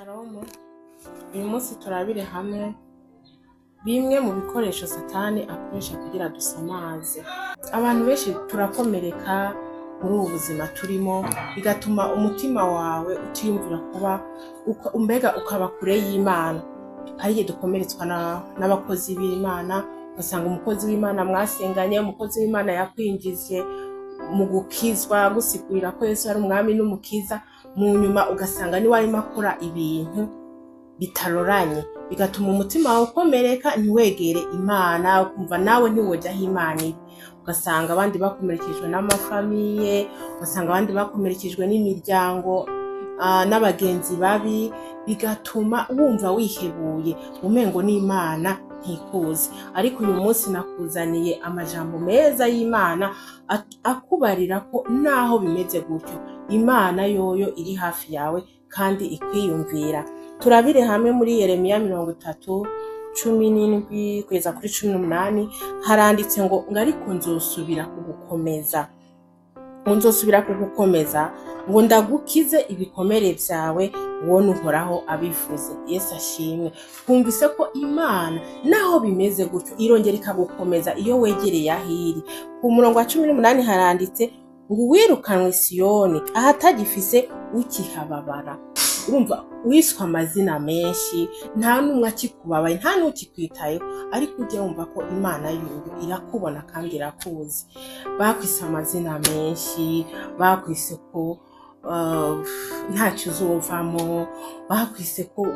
Shalom. Uyu munsi turabire hamwe bimwe mu bikoresho Satani akoresha kugira dusamaze. Abantu benshi turakomereka muri ubu buzima turimo, bigatuma umutima wawe utiyumvira kuba mbega ukaba kure y'Imana. Hari igihe dukomeretswa n'abakozi b'Imana, ugasanga umukozi w'Imana mwasenganye, umukozi w'Imana yakwinjije mu gukizwa, agusigurira ko Yesu ari umwami n'umukiza, mu nyuma ugasanga niwe arimo akora ibintu bitaroranye, bigatuma umutima wawe ukomereka, ntiwegere Imana, ukumva nawe ntiwoja aho Imana iri. Ugasanga abandi bakomerekejwe n'amafamiye, ugasanga abandi bakomerekejwe n'imiryango, n'abagenzi babi, bigatuma wumva wihebuye, umengo n'Imana ntikuzi. Ariko uyu munsi nakuzaniye amajambo meza y'Imana akubarira ko naho bimeze gutyo, Imana yoyo iri hafi yawe kandi ikwiyumvira. Turabire hamwe muri Yeremiya 30:17 kugeza kuri 18, haranditse ngo ariko nzosubira kugukomeza, ngo nzosubira kugukomeza, ngo ndagukize ibikomere vyawe, uwo Uhoraho abivuze. Yesu ashimwe. Twumvise ko Imana naho bimeze gutyo irongera ikagukomeza iyo wegereye aho iri. Ku murongo wa 18 haranditse ngo uwirukanwe Siyoni ahatagifise ukihababara. Urumva wiswe amazina menshi, nta n'umwe akikubabaye, nta n'ukikwitayeho, ariko ujye wumva ko Imana yoyo irakubona kandi irakuzi. Bakwise amazina menshi, bakwise ko ntacyo uzovamo, bakwise ko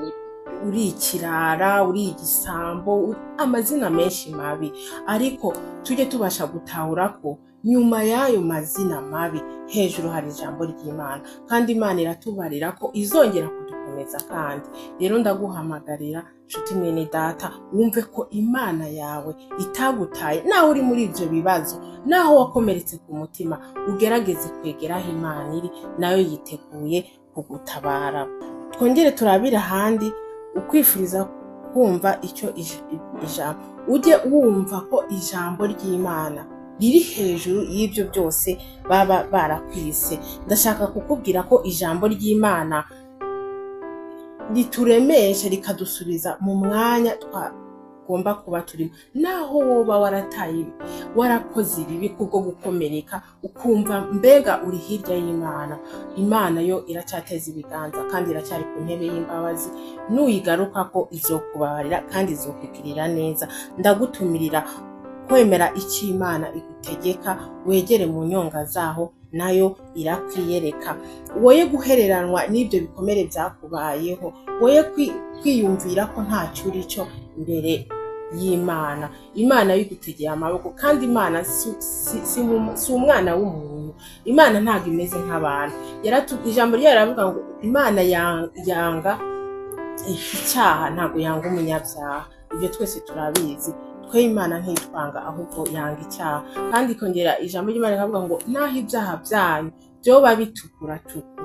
uri ikirara, uri igisambo, amazina menshi mabi. Ariko tujye tubasha gutahura ko nyuma y'ayo mazina mabi hejuru hari ijambo ry'Imana, kandi Imana iratubarira ko izongera kudukomeza. Kandi rero ndaguhamagarira, nshuti mwene data, wumve ko Imana yawe itagutaye. Naho uri muri ivyo bibazo, naho wakomeretse ku mutima, ugerageze kwegera aho Imana iri, nayo yiteguye kugutabara. Twongere turabire ahandi. Ukwifuriza kumva icyo ijambo, ujye wumva ko ijambo ry'Imana riri hejuru y'ibyo byose baba barakwise. Ndashaka kukubwira ko ijambo ry'Imana rituremesha, rikadusubiza mu mwanya twagomba kuba turimo. Naho woba warataye, warakoze ibibi kubwo gukomereka, ukumva mbega uri hirya y'Imana, Imana yo iracyateza ibiganza kandi iracyari ku ntebe y'imbabazi. Nuyigaruka ko izokubabarira kandi izokugirira neza. Ndagutumirira kwemera icyo Imana igutegeka, wegere mu nyonga zaho, nayo irakwiyereka. Woye guhereranwa n'ibyo bikomere byakubayeho, woye kwiyumvira ko ntacyo uri cyo imbere y'Imana. Imana yigutegeye amaboko, kandi Imana si umwana w'umuntu. Imana ntabwo imeze nk'abantu. Ijambo ryayo riravuga ngo Imana yanga icyaha, ntabwo yanga umunyabyaha. Ibyo twese turabizi. Twe Imana ntitwanga, ahubwo yanga icyaha. Kandi ikongera ijambo ry'Imana rikavuga ngo naho ibyaha byanyu byoba bitukura tuku,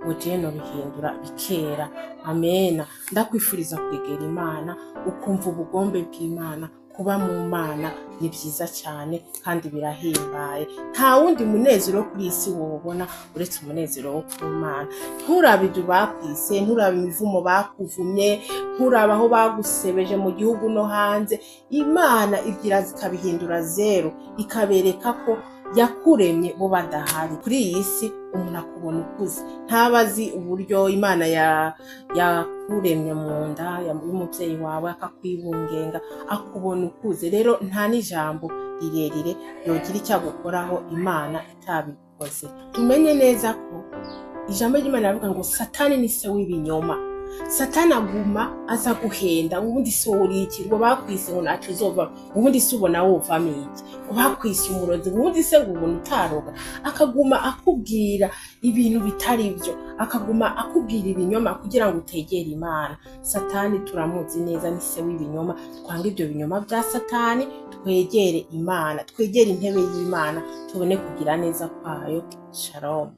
ngo jewe nobihindura bikera. Amena. Ndakwifuriza kwegera Imana, ukumva ubugombe bw'Imana. Kuba mu Mana ni byiza cyane kandi birahimbaye. Nta wundi munezero kuri iyi si wobona uretse umunezero wo ku Mana. Nturabe ibyo bakwise, nturabe imivumo bakuvumye, nturabe aho bagusebeje mu gihugu no hanze. Imana ibyo ikabihindura zero, ikabereka ko yakuremye bo badahari. Kuri iyi si umuntu akubona ukuze, ntaba azi uburyo Imana yakuremye mu nda y'umubyeyi wawe, akakwibungenga, akubona ukuze. Rero nta n'ijambo rirerire yogira icyo agukoraho Imana itabikoze. Tumenye neza ko ijambo ry'Imana rivuga ngo Satani ni se w'ibinyoma. Satani aguma aza guhenda. Ubundi se wowe uri iki ngo bakwise ngo ntacyo uzova? Ubundi se ubona wovamo iki ngo bakwise umurozi? Ubundi se ngo ubona utaroga? Akaguma akubwira ibintu bitari byo, akaguma akubwira ibinyoma kugira ngo utegere Imana. Satani turamuzi neza, ni se w'ibinyoma. Twange ibyo binyoma bya Satani, twegere Imana, twegere intebe y'Imana, tubone kugira neza kwayo. Shalom.